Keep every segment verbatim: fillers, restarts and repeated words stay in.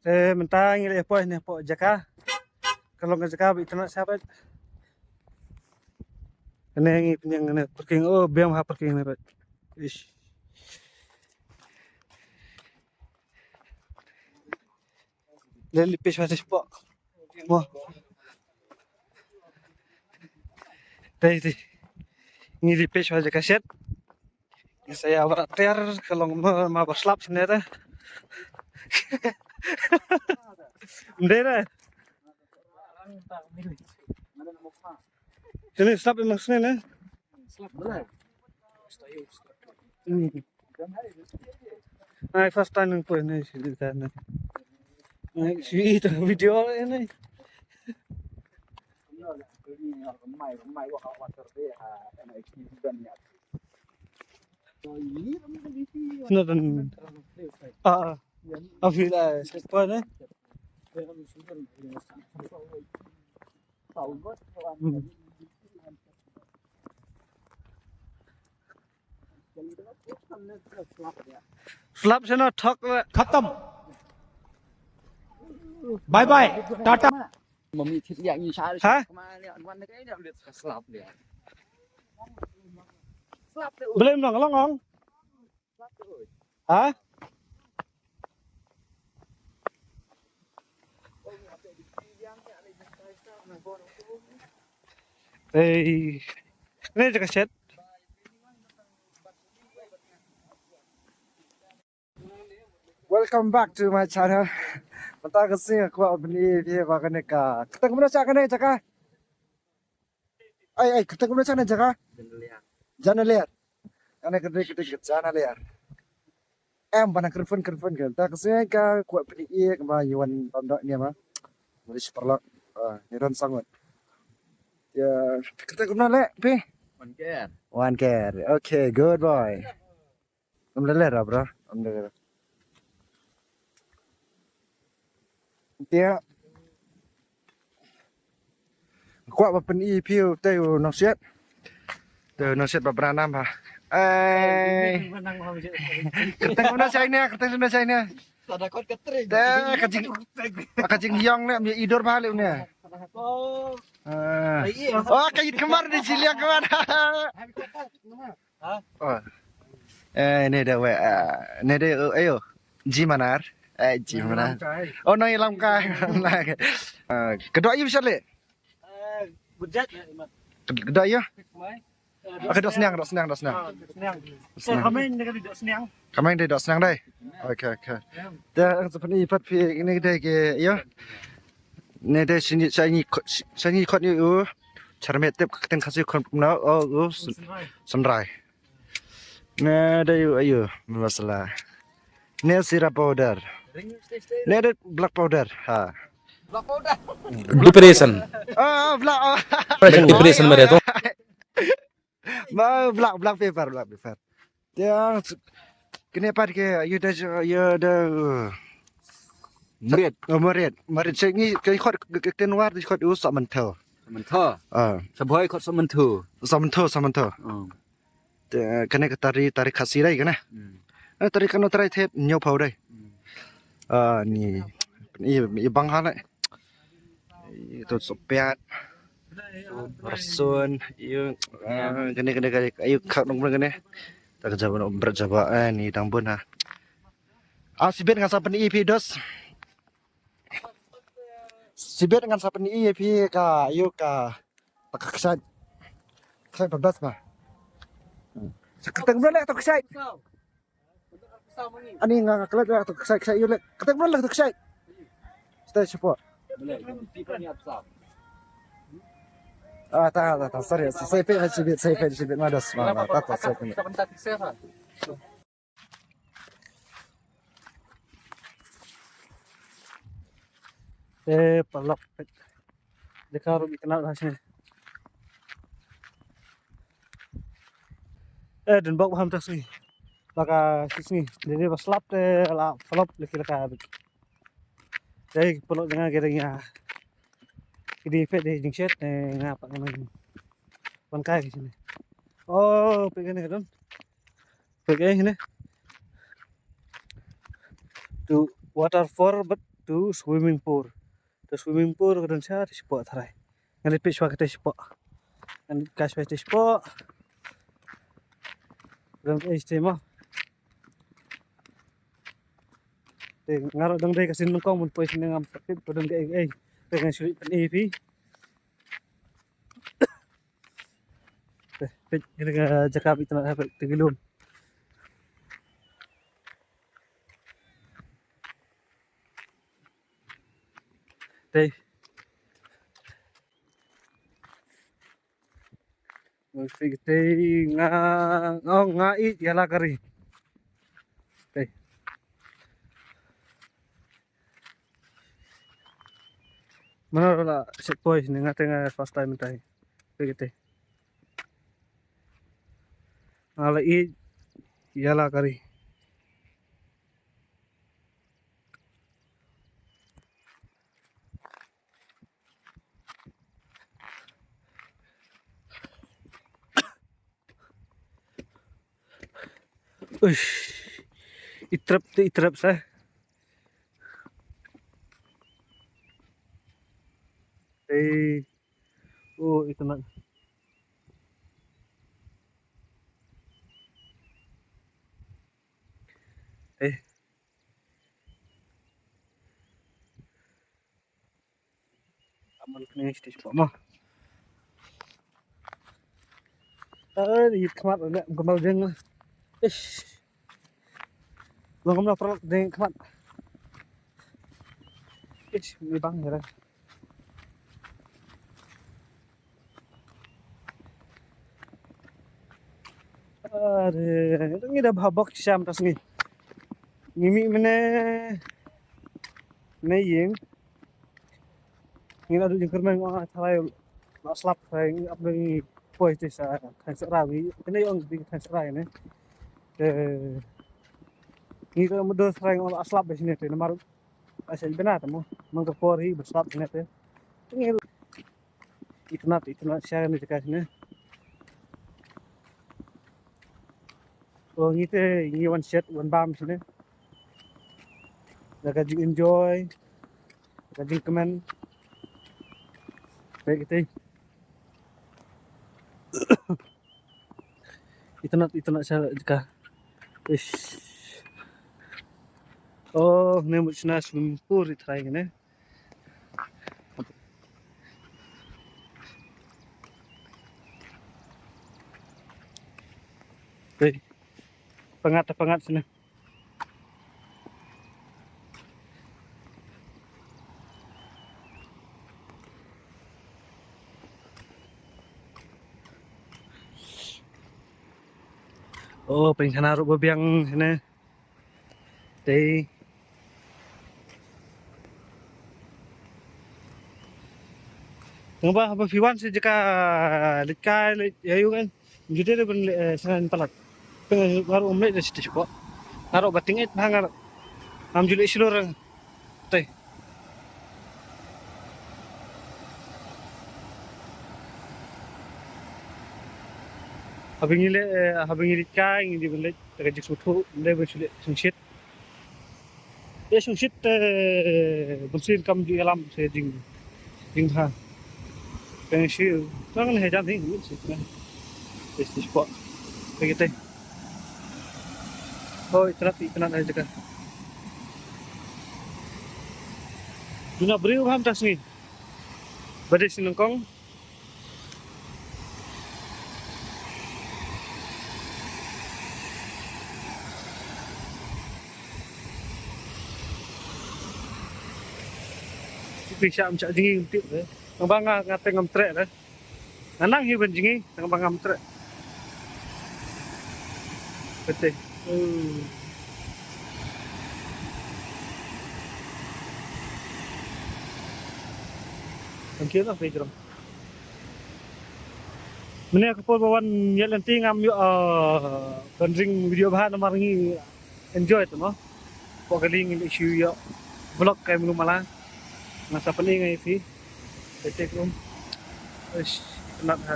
Te mynta ngi la ïa poi ne poi jaka. Ka long ka jaka ba itynnad shibun. Kane ngi pynïeng kane parking, oh biang ha parking ne bad. Ish. Leit lipis ha shisha. Mo. Dei dei. Ngi lipis ha jaka shet. Ngi sa ïa bra ter ka long ma ma ba slap sene te. Ndei re. Sini slap emang sini ne. Hmm. Ai first time nang poi ne sini ta ne. Ai si ta video ne. Sini dan ah ah. Afi la se poi ne. Hmm. Slap seno thok le. खत्म। Bye bye, tata. Mami thit liang ni sha. Ha? Kma liang wan de kai da lit slap liang. Slap de. Blem long long long. Ha? Ei, ne jaka shet. Welcome back to my channel. Mynta ka sngi nga kwah ban pyni ïa phi ba kane ka kyrteng kumno sha kane jaka. Ai ai kyrteng kumno sha kane jaka. Janaliar. Kane ka dei ka dei ka Janaliar. Em ba nang kyrpad kyrpad ka. Mynta ka sngi nga kwah ban pyni ïa ka ba ïa wan pam dok ne ma. Mari shi paralok. Ah, ni ran sangot. Ïa kyrteng kumno le phi. Wan Ker. Wan Ker. Okay, good boy. Am da lera bra. Am da lera. Tia. Kwah ba pyni phi u te u nongsiat. Te u nongsiat ba bra nam ha. Ai. Kyrteng kumno shai ne, kyrteng kumno shai ne. Te ka jing, ka jingïong ne mi idur ba le ne. Ah. Oh, ka it kemar di siliang kemar. Oh. Eh, ne da we, eh, ne da, eh, ayo. Ji Manar. Eh, Ji Manar. Oh, nang ilam kai. Ah, ka dok ïa u shat le. Ka dok ïa. Ah, ka dok sniang, dok sniang, dok sniang. Sniang. Ka main dei dok sniang dei. Okay, okay. Da sa pyni pat phi ne dei ke ïa. Ne dei sini sani sani khot ïa u. Charmet tip ka ktien Khasi khot kumno. Oh, u. Synrai. Ne dei u ayu masala. Ne sira powder. Ne dei black powder. Ha. Black powder. Depression. Ah, black. Depression mere to. Ma black black pepper, black pepper. Te kane pat ke ïa da ïa da. Marit. Oh, marit. Marit sini ke khot ke tenwar di khot u sa mentho. Mentho. Ah. Sa bhoi khot sa mentho. Sa mentho, sa mentho. Te kane ka tari, tari Khasi dei kane. Hmm. Eh, tari kano tari thep nyo pau dei. Hmm. Ah, ni i i bang hale. I to sopiat. Rasun, i ah, kane kane kane i khak nong kane. Ta ka jaba no brat jaba eh ni dang bun ha. Ah, sibit ngan sa pyni phi dos. Sibit ngan sa pyni ïa phi ka ïa ka ka kshaid. Kshaid ba best ba. Sa kyrteng kumno le ka kshaid. Ani nga nga klet le ka kshaid kshaid ïa le. Kyrteng kumno le ka kshaid. Stay support. Ah, ta ta ta sorry. Sa phi sibit, sa phi sibit ma dos ma ta ta sorry. Eh, paralok. Deka ruh itynnad ha sini. Eh, dun bok baham ta sini. Baka sini. Dei ba slap te la paralok leki leka bit. Dei paralok janga gere nya. Kidi pet dei jingshet ne nga pa ngan. Wan kai ke sini. Oh, pet kene dun. Pek eh ne. Tu waterfall but to swimming pool. To swimming pool ka don sha te shapoh tharai. Ngan leit peit shwa kata shapoh. Ngan leit kai shwa te shapoh. Don kaei te mo. Te nga ruh dang dei ka sien nyngkong ban poi shane, ngam pat tip ba don kaei kaei. Te ngan shu leit pyni ïa phi. Te peit kane ka jaka ba itynnat ha, peit te ki lum. Te. Te nga, oh, nga ïeit ïa la ka ri. Te. Mano la shet poi shane, nga te nga first time mynta hi. Te kite. Nga la ïeit ïa la ka ri. Uish. Itrep te itrep sa. Ei. Oh, itynnat. Ei. Aman kene stage pa ma. Ai, ïit khmat ne, kembal jeng. Ish. Long kembal prak jeng khmat. Ish, ni bang jera. Are, ngi da bha bok sham tas ngi. Ngi mih mynne ne ïing. Ngi la duh jingkyrmen, nga tharai la slap tharai, ngi ap ngi poi te sha thaiñ Sahrawi. Kane ong dei thaiñ Sahrawi ne. Te ngi ka mudui tharai nga la slap ba shane te namar Ai, sa bina te mo. Mang ka por hi ba slap ne te. Ngi itynnat, itynnat sha ne te ka shane. Oh, ngi te ngi wan shet, wan bam shane. Da ka jing enjoy, da ka jing kmen. Te kite. Itynnat, itynnat sha jaka. Ish. Oh, ne mut shna swimming pool ri trai ne. Hei. Pangat, pangat sini. Oh, pynkhana ruh ba biang sini. Te. Tang ba haba phi wan sha jaka leit kai leit ïa ïung kan. Ju dei ban leit, eh, sha palat. Tang nga ruh ngam leit da sha sha ko. Nga ruh ba tyngeh ba nga ruh. Ngam ju leit shlur. Te. Haba ngi leit, eh, haba ngi leit kai ngi dei ban leit da ka jingsngewthuh, ym dei ban shu leit shongshit. Leit shongshit te bun sien kam ju ïalam sha jing, jingbha. Te ngi shu tang lehkai jan hi ngi shu na. Te shu spot. Te kita. Hoi, itynnat, itynnat na jaka. Duna briew bha mynta sngi. Ba dei sien nyngkong. Phi shah ym shah jngi ngam tip re. Nang ba nga, nga te ngam treh re. Nga nang hi ban jngi, nang ba ngam treh. Pete. Oh. Thank you lah, Pedro. Mynne ka por ba wan ïa lynti ngam ïoh, ah, ban ring video bha namar ngi enjoy te mo. Pok kali ngi leit shu ïoh vlog kai mlu mala. Nga sa pyni ngi ïa phi. Te te kum. Ish, itynnat ha.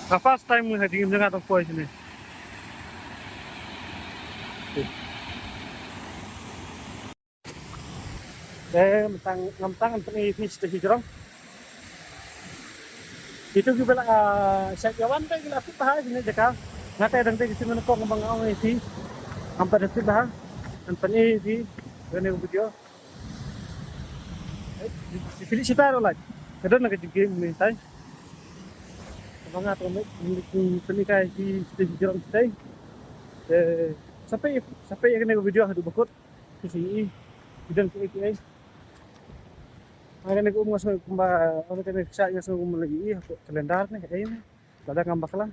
Ka first time ngi ha jingim jong nga tang poi shane. Te mynta ngam tang ngan pyni ïa phi shatei shi jrong. Itu kiba la, ah, shait ïa wan te ki la tip bha ïa kane ka jaka. Nga te dang te ki shu nyngkong ba nga ong ïa phi. Ngam pat tip bha. Ngan pyni ïa phi ïa kane ka video. Eh, phi leit shatai ruh lait. Ka don na ka jingim mynta. Kaba nga tang ngan pyni ïa phi shatei shi jrong shatei. Te sa peit, sa peit ïa kane ka video haduh ba kut. Ki sa ïohi ki don kiei kiei. Nga kane ka um nga sngew kumba, nga kane ka kshaid nga sngew kumba la ïohi ha ka calendar ne, eh, lada ngam bakla.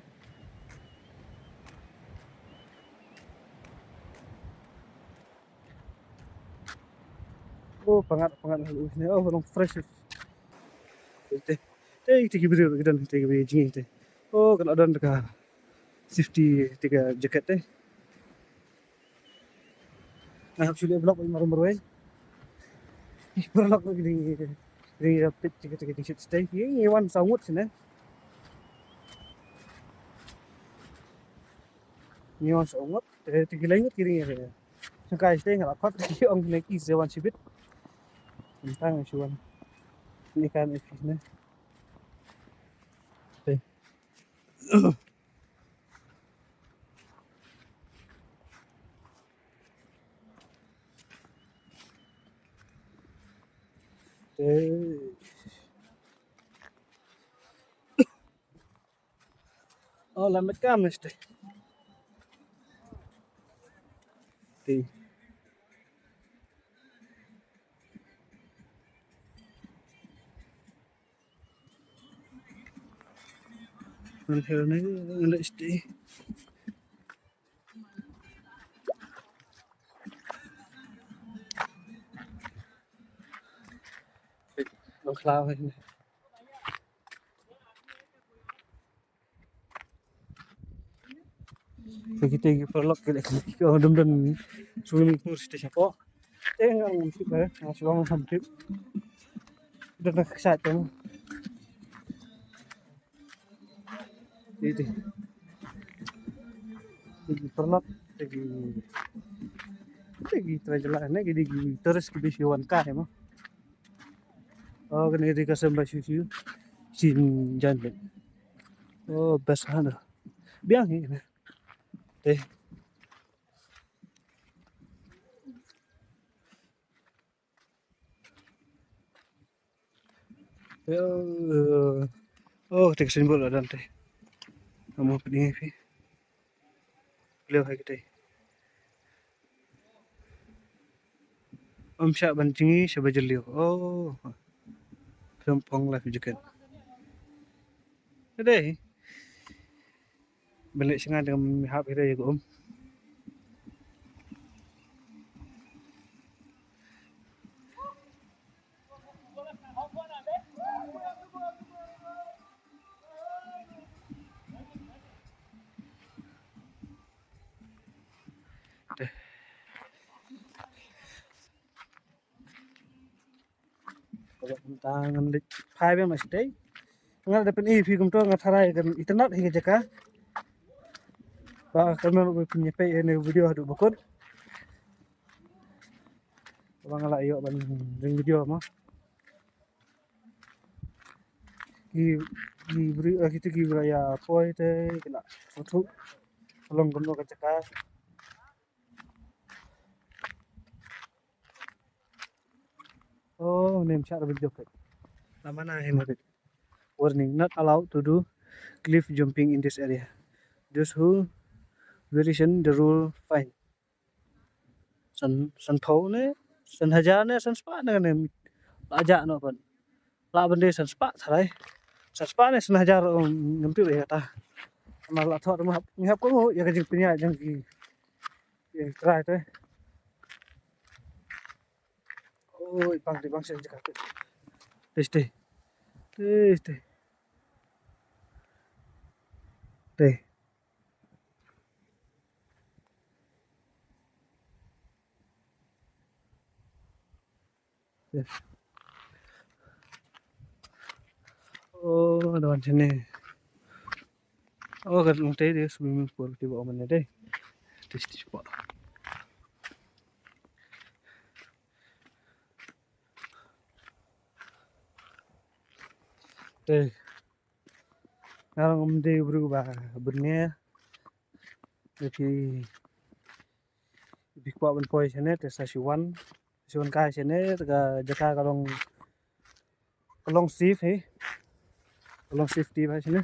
Oh, pyngngad, pyngngad ha u sne, oh, long fresh. Te, te, te ki briew, ki don, te ki briew jingim te. Oh, ka la don ka safety, te ka jacket te. Nga hap shu leh vlog ba marwei marwei. Vlog ba ki ding, ding ïa peit jingim, jingim shatei. Ngi wan saw ngut shane. Ngi wan saw ngut, te, te ki lai ngut ki ding ïa. Shangkai shatei nga la khot ki ong ne ki sa wan shibit. Tang shu wan. Ni kan epis ne. Te. Te. Oh, la met kam este. Te. Ngan hel ne, ngan leh shatei. Ngan khlaw ne. Te kita ki paralok ki, ki, ki, oh, dum dum swimming pool shatei shapoh. Te nga ngam tip ba, nga shu ong ngam tip. Dang ka kshaid te. Te, te. Te ki paralok, te ki, te ki trai jala ne, ki dei ki tourist kiba shu wan kai mo. Oh, kane ka dei ka sem ba shu shu. Shin jan le. Oh, best ha na. Biang hi ne. Te. Te, oh, oh, te ka signboard la don te. Amo pding phi. Leo hai kita. Ym shah ban jngi sha ba jylliew. Oh. Pynpong life jacket. Dei. Ban leh shngain te ngam hap hi re ïa ka um. Te. Kaba mynta ngan leit phai biang noh shatei. Nga la dep pyni ïa phi kumto, nga tharai kan itynnad hi ka jaka. Ba kyrmen ruh ba phin ïa peit ïa kane ka video haduh ba kut. Kaba nga la ïoh ban ring video mo. Ki, ki briew, eh, kita ki briew ïa poi te ki la sngewthuh. Ka long kumno ka jaka. Oh, ym shah ban jop. Lama na hi mo. Warning, not allowed to do cliff jumping in this area. Those who violation the rule fine. San, san phew ne, san hajar ne, san spah ne, ne. La jah noh pat. La ban dei san spah tharai. San spah ne, san hajar, um, ngam tip ïa kata. Namar la thoh, ngi hap, ngi hap kohnguh ïa ka jingpynïaid jong ki, ïa ki trai te. Oi, pang, dei pang sha jaka te. Te, te. Te, te. Te. Te. Oh, don sini. Oh, ka long te dei swimming pool te ba ong mynne dei. Te shatei shapoh. Te nga long um dei bru ba bun ne. Te phi phi kwah ban poi shane te sa shu wan, shu wan kai shane, te ka jaka ka long ka long safe hi. Ka long safety ba shane.